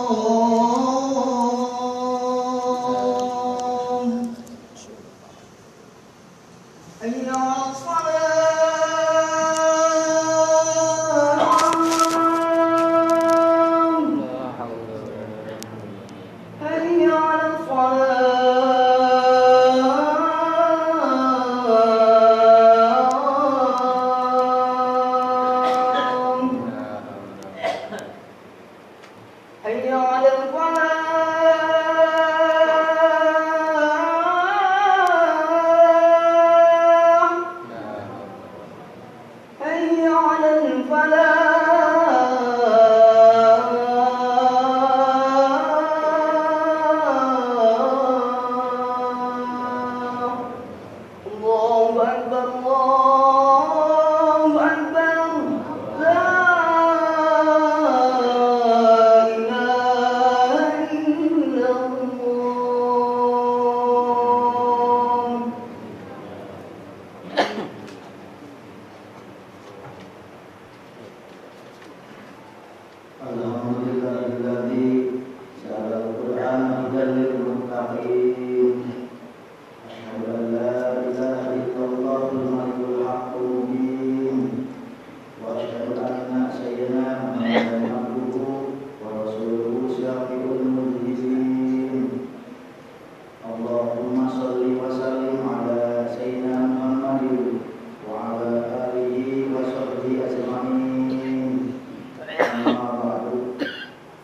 حي على الصلاة. حي على الصلاة. حي على الفلاح. حي على الفلاح. الله أكبر الله أكبر لا إله إلا الله. الحمد لله الذي جعل القرآن هدى للمتقين. أشهد أن لا إله إلا الله الملك الحق المبين، وأشهد أن سيدنا محمدا عبده ورسوله شافع المذنبين. اللهم صل وسلم على سيدنا محمد وعلى آله وصحبه أجمعين. أما بعد،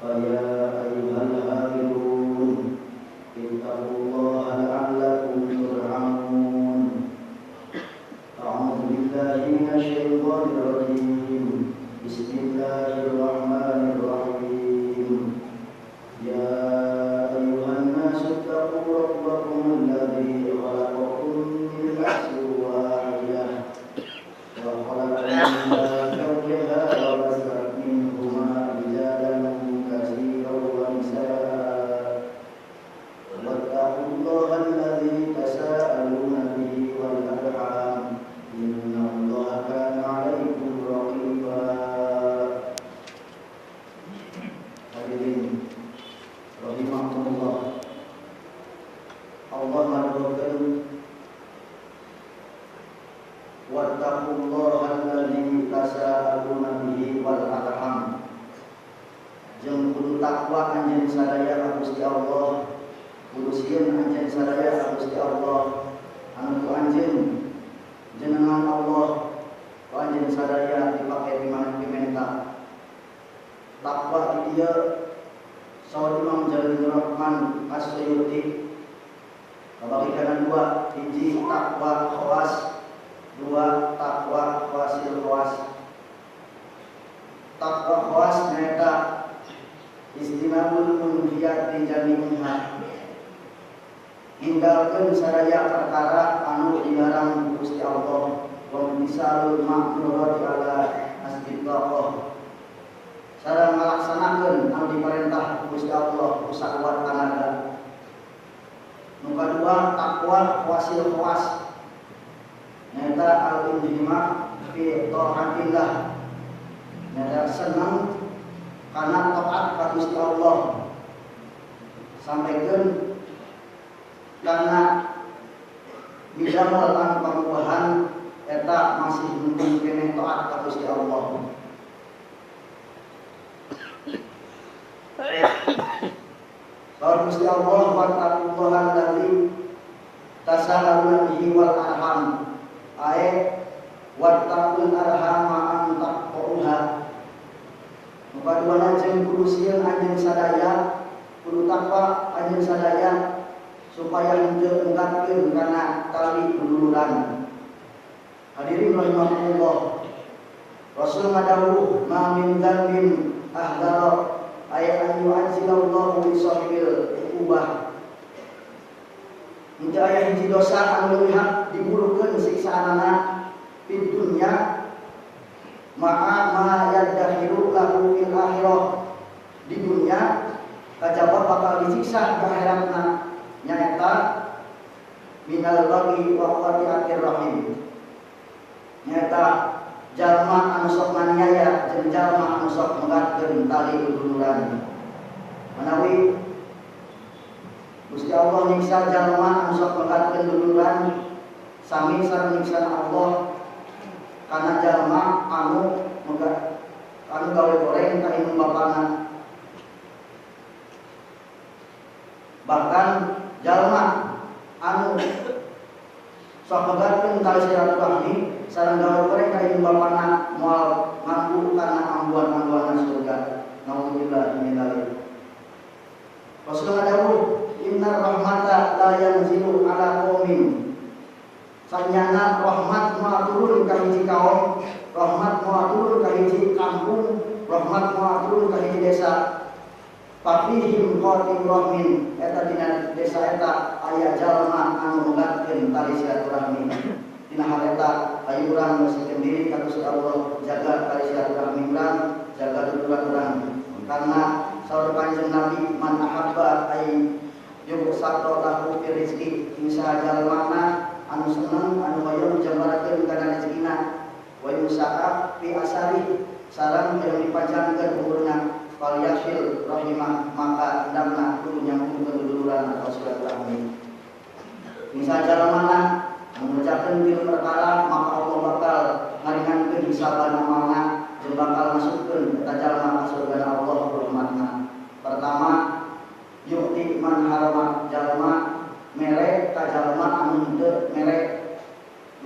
فيا أيها الحاضرون اتقوا الله لعلكم ترحمون. أعوذ بالله من الشيطان الرجيم. بسم الله الرحمن الرحيم. يا أيها الناس اتقوا ربكم الذي خلقكم من نفس واحدة وخلق منها زوجها وبث منهما رجالا كثيرا ونساء، واتقوا الله الذي تساءلون به والأرحام إن الله كان عليكم رقيبا. Hadirin rahimakumullah. Allah ngadokeun wattaqullaha allazi tasaaluna bihi wal arham. Jeung kudu takwa anjeun sadaya ka Gusti Allah, kudu sieun anjeun sadaya ka Gusti Allah, anu ku anjeun jenengan Allah ku anjeun sadaya dipake pimenta. Takwa di dieu saur Imam Jalaluddin Rahman As-Suyuti kabagi kana dua, hiji takwa khawas, dua takwa khawasil khawas. Takwa khawas nyaeta istinabul munhiyati jami'ha, hinggalkeun sadaya perkara anu dilarang ku Gusti Allah, wa misalul ma'murati ala hasbi taqah, sareng ngalaksanakeun anu diperintah ku Gusti Allah ku sakuat tanaga. Nu kadua takwa khawasil khawas nyaeta al-inhima fi taatillah, nyaeta seneng kana taat ka Gusti Allah sampaikan karena midamel anu pangubahan eta masih mungkin keneh taat ka Gusti Allah. Saur Gusti Allah wattaqullaha allazi tasaaluna bihi wal arham, ae wattaqul arhama an taqauha. Nu kaduana jeung kudu sieun anjeun sadaya, kudu takwa anjeun sadaya supaya henteu enggatkeun kana tali duduluran. Hadirin rahimakumullah. Rasul ngadawuh ma min dzambin ahdara ay an yu'azzilallahu li sahibil uqubah. Henteu aya hiji dosa anu leuwih hak diburukeun siksaanana fid dunya ma'a ma yadakhiru lahu fil akhirah. Di dunia kajaba bakal disiksa di akhiratna, nyaeta minal baghi wa qati'atir rahim, nyaeta jalma anu sok nganiaya jeung jalma anu sok megatkeun tali duduluran. Manawi Gusti Allah nyiksa jalma anu sok megatkeun duluran sami sareng nyiksa Allah kana jalma anu megat anu gawe goreng ka indung bapana. Bahkan jalma anu sok megatkeun tali silaturahmi sareng gawe goreng ka indung bapana moal ngambu kana ambuan-ambuan surga. Naudzubillah min dzalik. Rasulullah dawuh, innar rahmata la yanzilu ala qaumin. Sanyana rahmat moal turun ka hiji kaum, rahmat moal turun ka hiji kampung, rahmat moal turun ka hiji desa. Fafihim qatim rahmin, eta dina desa eta aya jalma anu megatkeun tali silaturahmi. Dina hal eta ayo urang bersikeun diri ka Gusti Allah, jaga tali silaturahmi urang, jaga duluran urang. Karena saur Kanjeng Nabi, man ahabba ay yubsata lahu fi rizqi, insya jalmana anu seneng anu hoyong jambarakeun kana rezekina, wa yusa'a fi asari sareng hoyong dipanjangkeun umurna, fal yasil rahimah, maka hendakna kudu nyambungkeun duluran atau silaturahmi. Insya jalmana mengerjakeun tilu perkara, maka Allah bakal ngaringankeun hisaban amalna jeung bakal masukkeun eta jalma ka surga Allah rahmatna. Pertama, yukti man harama, jalma mere ka jalma anu henteu mere.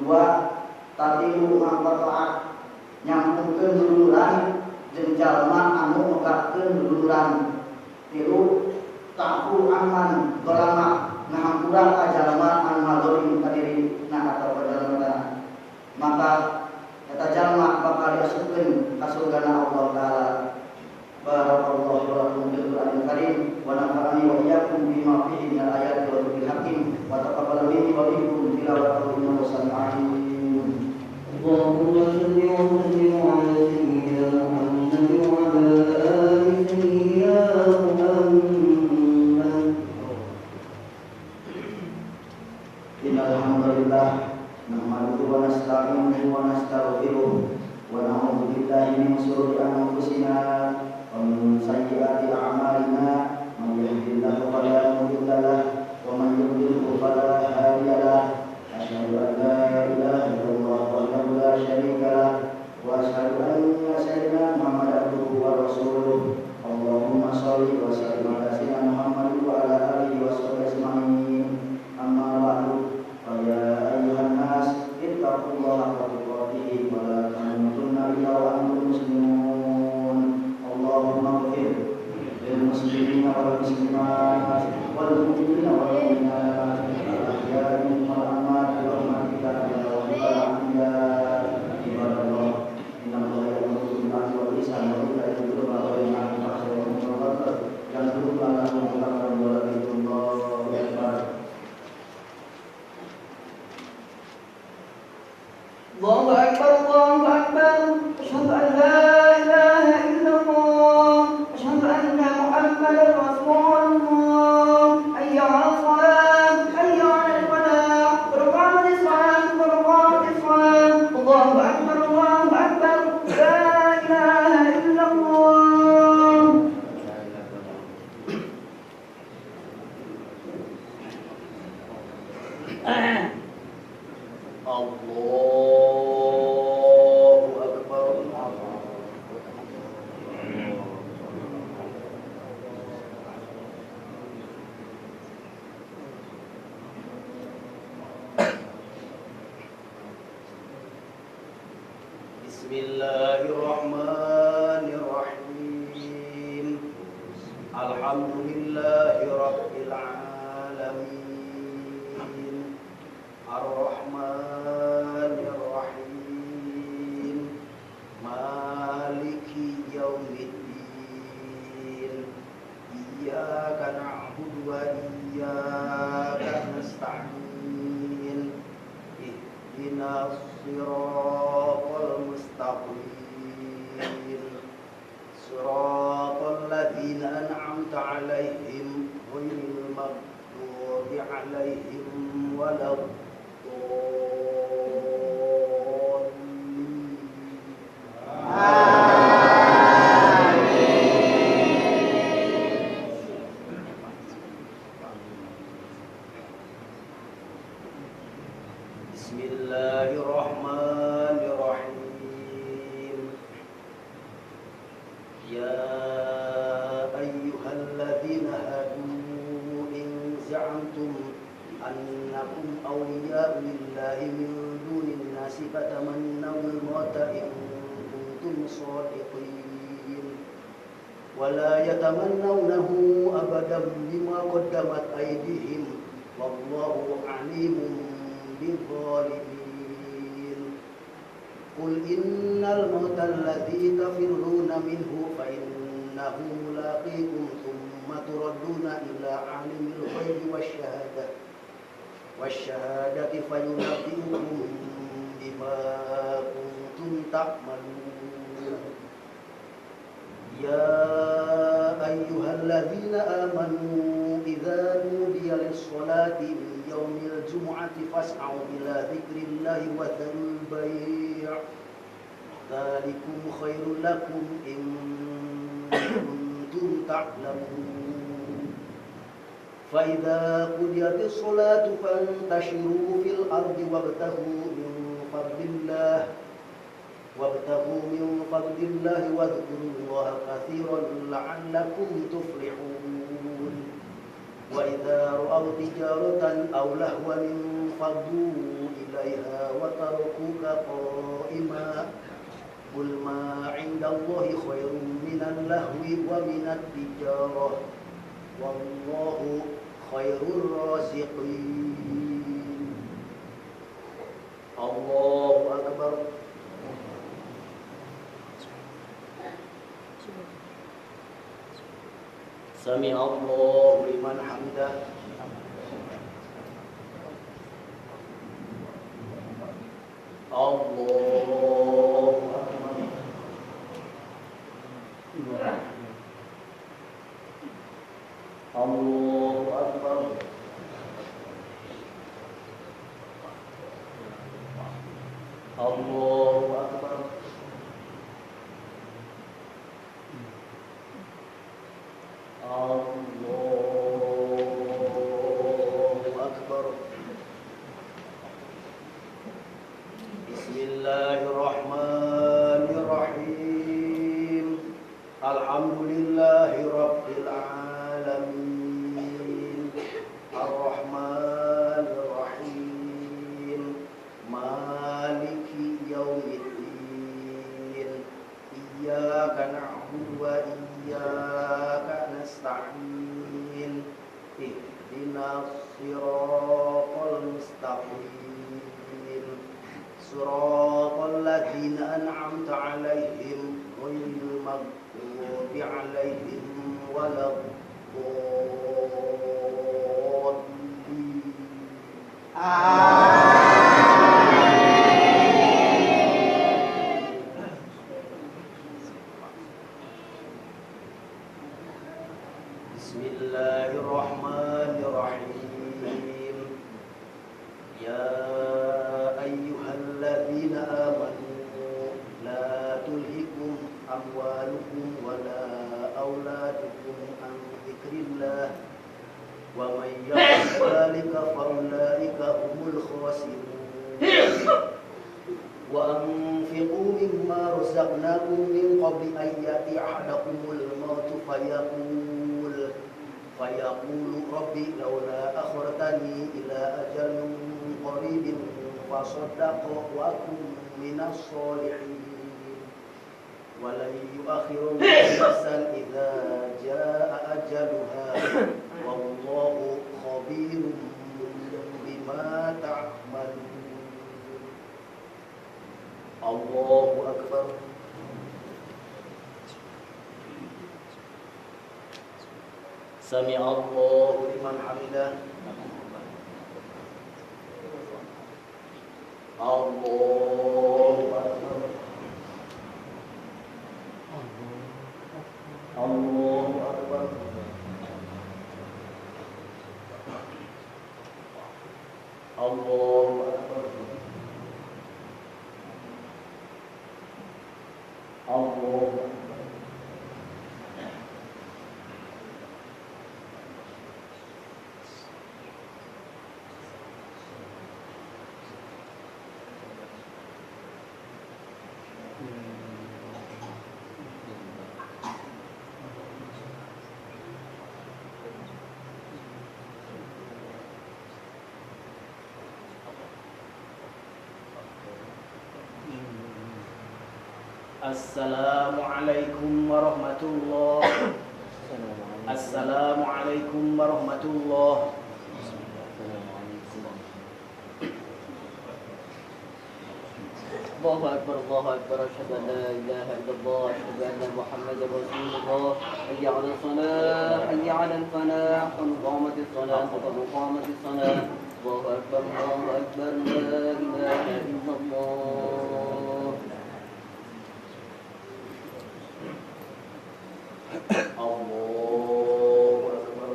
Dua, tatilu mangqataat, nyambungkeun duluran jeung jalma anu megatkeun duluran. Tilu, ta'fu amman zalama, ngahampura ka jalma anu ngazolim ka dirina atau ka jalma. Maka eta jalma bakal diasupkeun ka surgana Allah Taala. Barakallahu lakum fil Qur'anil Karim wa nafa'ani wa iyyakum bima fihi minal ayati wa dzikril hakim wa taqabbal minni wa minkum tilawatahu innahu samii'un 'aliim. Allahumma shalli wa sallim 'ala sayyidina Muhammad wa 'ala ali sayyidina Muhammad. Innal hamdalillah nahmaduhu wa nasta'inuhu wa nastaghfiruh wa na'udzu billahi min shururi anfusina wa min sayyiati a'malina, may yahdihillahu fala mudilla lahu wa may yudlilhu fala hadiya lahu. Asyhadu an la ilaha illallah wahdahu la syarika lahu wa asyhadu anna sayyidina Muhammadan abduhu wa rasuluh. Allahumma shalli wa sallim ala sayyidina Muhammad wa ala alihi wa sahbihi ajma'in. Amma ba'du, fa ya ayyuhan nas ittaqullaha haqqa tuqatih wa la tamutunna illa wa antum muslimun. Allahumma ighfir lil muslimina wal muslimat wal mu'minina wal mu'minat al ahya'i minhum wal amwat bi rahmatika ya rabbal alamin. Ibadallah, innallaha ya'muru bil 'adli wal ihsani wa ita'i dzil qurba wa yanha 'anil fahsya'i wal munkari wal bagyi ya'idzukum la'allakum tadhakkarun. Wa dzikrullahi akbar. Allahu akbar, Allahu akbar. Asyhadu an la ilaha illallah, asyhadu anna Muhammadar Rasulullah. Hayya 'alas shalah, hayya 'alal falah, qad qamatis shalah, qad qamatis shalah. Allahu akbar, Allahu akbar. La ilaha illallah. Allahu akbar. Bismillahirrahmanirrahim. Alhamdulillahi rabbil alamin. Ar-Rahmanir Rahim. Maliki yaumiddin. Iyyaka na'budu wa iyyaka nasta'in. Ihdinas siratal mustaqim. Siratal ladzina an'amta 'alaihim ghairil maghdubi 'alaihim waladdallin. زعمتم أنكم أولياء لله من دون الناس فتمنوا الموت إن كنتم صادقين. ولا يتمنونه أبدا بما قدمت أيديهم والله عليم بالظالمين. قل إن الموت الذي تفرون منه فإنه ملاقيكم ثم تردون إلى عالم الغيب والشهادة فينبئكم بما كنتم تعملون. يا أيها الذين آمنوا إذا نودي للصلاة من يوم الجمعة فاسعوا إلى ذكر الله وذروا البيع ذلكم خير لكم إن كنتم تعلمون. فإذا قضيت الصلاة فانتشروا في الأرض وابتغوا من فضل الله واذكروا الله كثيرا لعلكم تفلحون. وإذا رأوا تجارة أو لهوا انفضوا إليها وتركوك قائما قل ما عند الله خير من اللهو ومن التجارة والله خير الرازقين. الله أكبر. سمع الله لمن حمده. الله أكبر. الله أكبر. الله أكبر. الله أكبر. بسم الله الرحمن الرحيم. الحمد لله رب العالمين الرحمن الرحيم مالك يوم الدين إياك نعبد وإياك نستعين اهدنا الصراط المستقيم صراط الذين أنعمت عليهم غير المغضوب عليهم ولا الضالين. بسم الله الرحمن الرحيم. يا أيها الذين آمنوا لا تلهكم أموالكم ولا أولادكم عن ذكر الله ومن يفعل ذلك فأولئك هم الخاسرون. وأنفقوا مما رزقناكم من قبل أن يأتي أحدكم الموت فيقول ربي لولا أخرتني إلى أجل قريب فأصدق وأكن من الصالحين. ولن يؤخر الله نفسا إذا جاء أجلها والله خبير بما تعملون. الله أكبر. سمع الله لمن حمده. الله أكبر. الله أكبر. الله أكبر. الله أكبر. Assalamualaikum warahmatullahi. Assalamualaikum warahmatullahi. Allahu akbar, Allahu akbar, asyhadu an la ilaha illallah, asyhadu anna Muhammadar Rasulullah. Hayya 'alal salah, hayya 'alal falah, qad qamatis salah, qad qamatis salah. Allahu akbar, Allahu akbar, la ilaha illallah. Allahu akbar.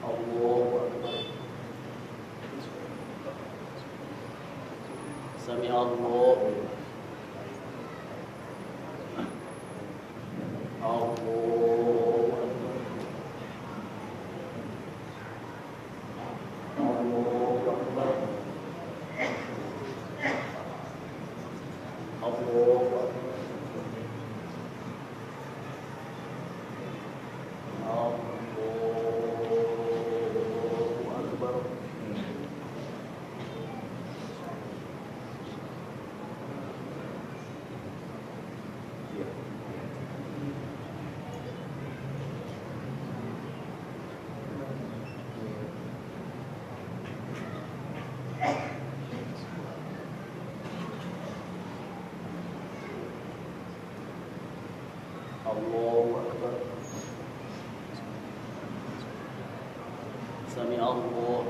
Allahu akbar. Sami Allah. Allahu akbar. Allahu akbar. Allahu akbar. Allahu akbar. Allahu akbar. Sami Allah.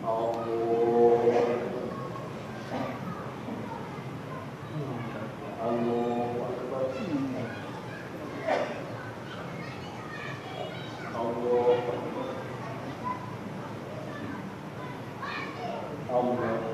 Allahu akbar. Allahu akbar. Allahu akbar. Allah. Allahu akbar.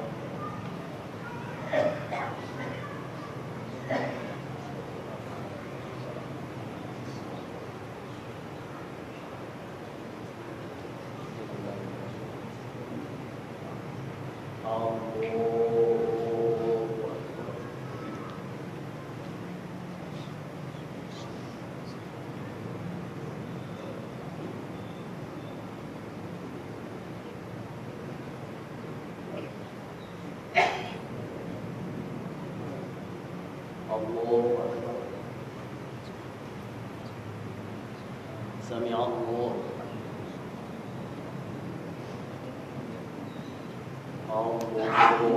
Allahu akbar. Sami Allah. Allahu akbar.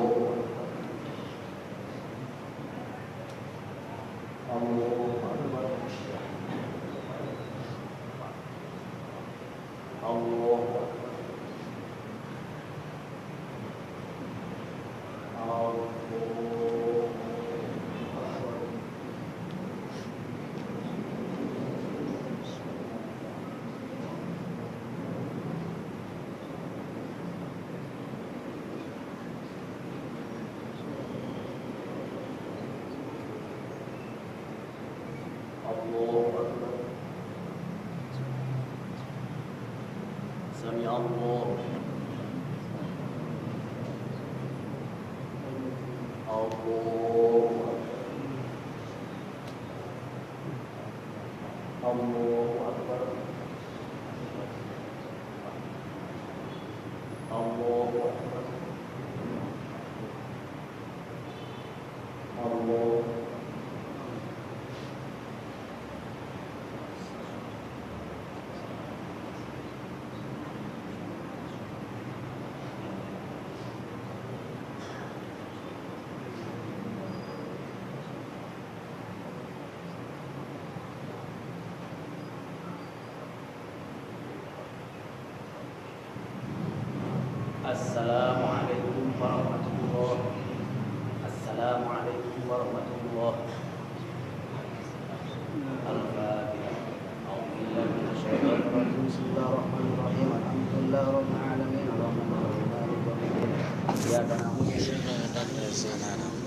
Allahu akbar. Allahu akbar. Allahu akbar. Allahu akbar. Sami Allah. Allahu akbar. Allahu akbar. Allahu akbar. Allah. Assalamualaikum warahmatullahi. Assalamualaikum warahmatullahi. Al-Fatihah. A'udzubillahi minasyaitonir rajim. Bismillahirrahmanirrahim. Alhamdulillahirabbil alamin. Arrahmanir rahim. Maliki yaumiddin. Iyyaka na'budu wa iyyaka nasta'in.